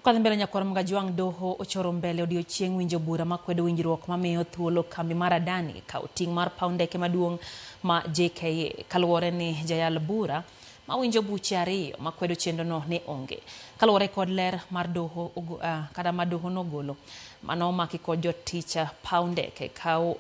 Kadhi mbele nyakwar Mgajwang' doho ochoro mbele odiochieng' winjo bura makwedo winjruok mamiyo thuolo kambi mar Adani kawo ting' mar paw ndeke maduong' ma JKIA kaluwore ni jayal bura mawinjo buche ariyo makwedo chenrono ne onge. Kaluwore kod ler mar doho kata ma doho nogolo mano omaki kod jotich paw ndeke kaw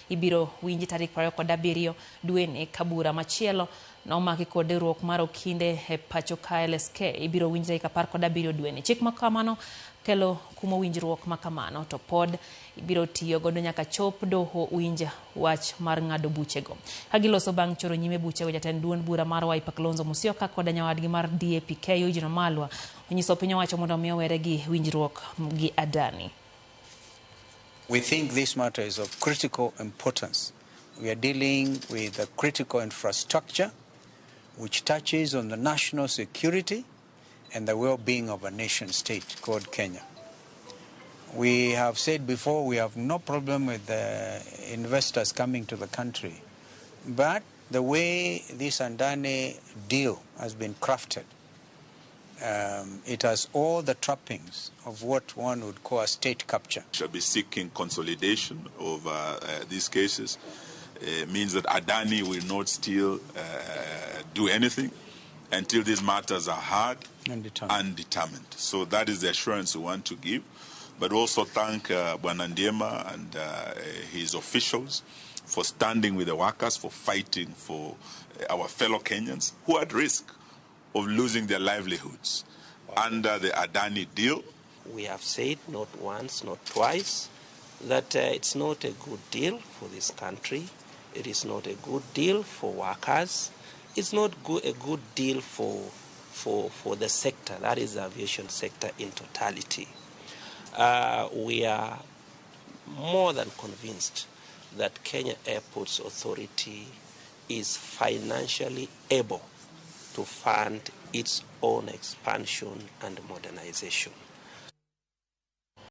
ibiro winji tarik 27 dweni ka bura machielo nomaki kod riwruok mar okinde e pacho ka LSK ibiro winj tarik 17 dweni. Chik ma kamano kelo kumo winjruok ma kamano to pod ibiro tiyo godo nyaka chop doho winj wach mar ng'ado buchego. Ka giloso bang' choro nyime buchego, jatend duond bura mar Wiper Kalonzo Musyoka koda nyawadgi mar DAP-K Eugene Wamalwa onyiso piny owacho mondo mi owere gi winjruok gi Adani. We think this matter is of critical importance. We are dealing with a critical infrastructure which touches on the national security and the well-being of a nation state called Kenya. We have said before we have no problem with the investors coming to the country, but the way this Adani deal has been crafted, it has all the trappings of what one would call a state capture. Shall be seeking consolidation of these cases. Means that Adani will not still do anything until these matters are heard and determined. And determined. So that is the assurance we want to give. But also thank Bwana Ndiema and his officials for standing with the workers, for fighting for our fellow Kenyans who are at risk of losing their livelihoods under the Adani deal. We have said not once, not twice, that it's not a good deal for this country. It is not a good deal for workers. It's not a good deal for the sector, that is the aviation sector in totality. We are more than convinced that Kenya Airports Authority is financially able to fund its own expansion and modernization.